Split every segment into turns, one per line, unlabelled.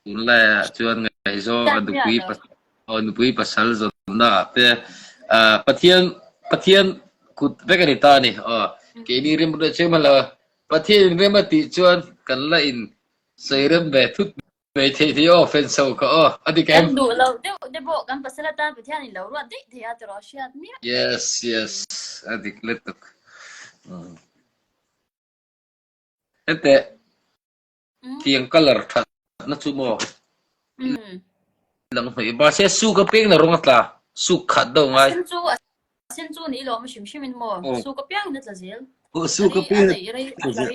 Tunlaiah chuan ngaihzawng a nupui aw nupui pasal zawnna ah te ah Pathian Pathian kut vek a ni ta a ni aw keini rem reh chiang hman lo a Pathian in rem a tih chuan kan la in sawi rem ve thut mai theih hi aw fan chho kha aw a dik em?
Kan duh loh deuh te pawh kan pasal atan Pathian in lo ruat daih thei a tiraw hriat miah.
Yes yes a dik lutuk. Hete Tiang colour that na chu maw lang hnawih mahse suk a piang na rawng a tla suk khat deuh ngai.
A sen chu a sen chu ni lawm hrim hrim in maw suk a piang in a tla zel.
Suk a piang a tla zel.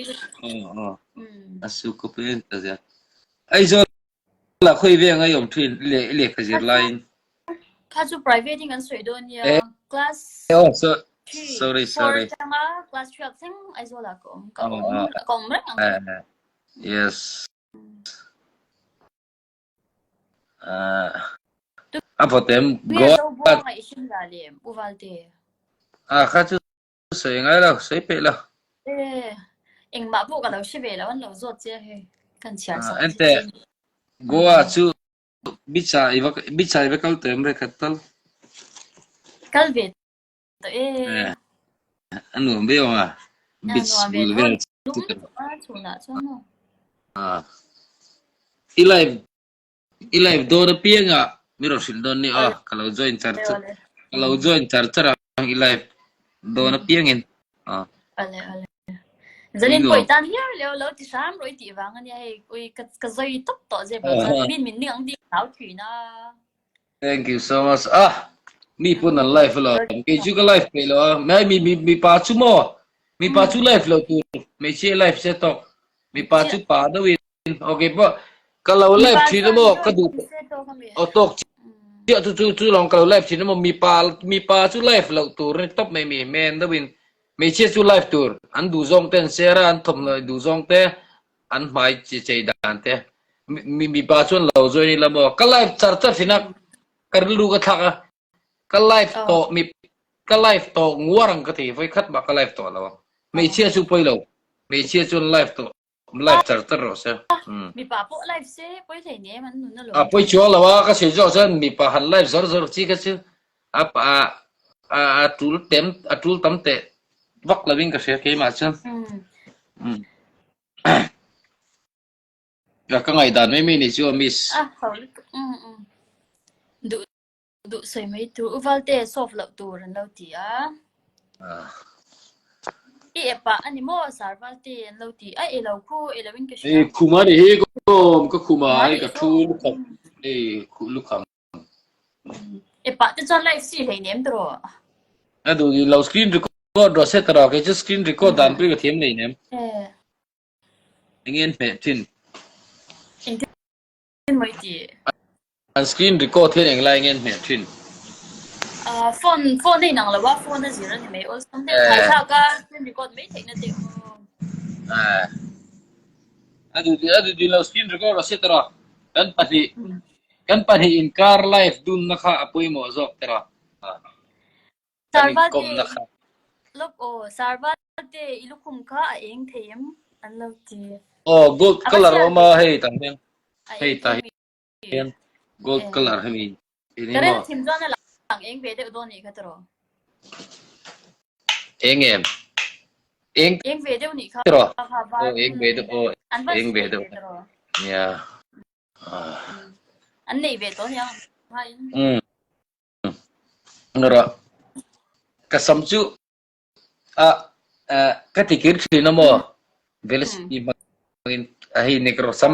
A suk a piang a tla zel. Aizawl ah khawi veng a i awm thin i lehkha zir laiin.
Kha chu private in kan sawi dawn nia. Class 3,
sorry,
4
sorry.
atanga class 12 thleng Aizawl ah ka awm. Ka awm, ka awm reng ang.
Yes. Uh, a votem
go. Zo buang ai hrim la le uvalte.
Ah kha chu sawi ngai lo, sawi peih lo.
Eh, engmah pawh ka lo hre ve lo an lo zawt che hei. Kan chhiar sak.
Ente Goa chu Beach ah i va beach ah i va kal tawh em rekhat tal?
Kal ve tawh e.
Eh, a nuam viau a. Beach
nuam ve
bul
tho.
vel
Lum a chhunah chuan maw.
Ah. I live i live dawn apiangah mi rawn hrilh dawn ni aw. Ka lo join char char. Ka lo join char char ang i live dawn apiangin. Ah.
Ale ale. Zanin pawh i tan hiar leo lo ti hram rawh i tih vang ania hei ui ka ka zawi tawp tawh zep lo chuan min min ning ang tih ka hlau thin a.
Thank you so much. Ah, mi pawn an live lo. Kei chu ka live peih lo a. Mai mi mi mipa chu maw? Mipa chu live lo tur. Hmeichhia live se tawk. Mipa chu pa deuh in Okay pawh ka lo live thin a maw ka duh aw tawk chiah chu chu chu lawng ka lo live thin a maw mipa mipa chu live loh tur a ni tawp mai mi men deuh in hmeichhia chu live tur an duh zawng te an share a an thawmhnaw duh zawng te an hmai chi chei dan te mi mipa chuan lo join ila maw ka live char char thin a ka rilru ka thlak a ka live tawh mi ka live tawh nguar ang ka ti vawi khat mah ka live tawh lo ang hmeichhia chu pawi lo hmeichhia chuan live tawh Live char char rawh se.
Mipa pawh live se pawi hlei nem an nun alawm.
A pawi chuang lo a ka sawi zawk chuan mipa han live zawr zawr chi kha chu a a a tul tem a tul tam teh vak lovin ka hria keimah chuan. Ka ngaihdan mai mai ni chu a miss.
A ho lutuk. Duh Duh sawi mai tur u Valte solve loh tur an lo ti a. I app ah a ni maw Sir Valte an lo ti a, elo khu elo in ka hria.
Ei khum a ni hi kawm ka khum a hei ka thu lukham ei lukham.
App ah te chuan live si hlei nem tawh.
A duh lo screen record rawh se tawh kei chu screen record dan pui ka thiam nei nem. Eng nge an hmeh thin.
Engtin maw i tih?
An screen record hian englai nge an hmeh thin?
Ah phone phone a inang lo a, phone a zir a ni mai awlsam deuh thai thlak a screen record mai theihna te aw.
Ah a duh a duh duh lo screen record a set rawh. Kan pahnih kan pahnih inkar live dunna kha a pawimawh zawk tawh. Kan inkawmna kha.
Lawk aw Sarvate i lukhum kha a eng thei em an lo ti.
Aw gold colour a awm a hei tah hian hei tah hian gold colour hemi
ini maw. Current thim chuan a lang eng ve deuh dawn nih kha tiraw.
Eng em? Eng
eng ve deuh nih kha.
Tiraw. Aw eng ve deuh aw eng ve deuh. Nia.
An nei ve tawh nia.
Um. Rawh. Ka sam chu a ka tikir thin a maw? Velocity hmangin a hei negro sam ang.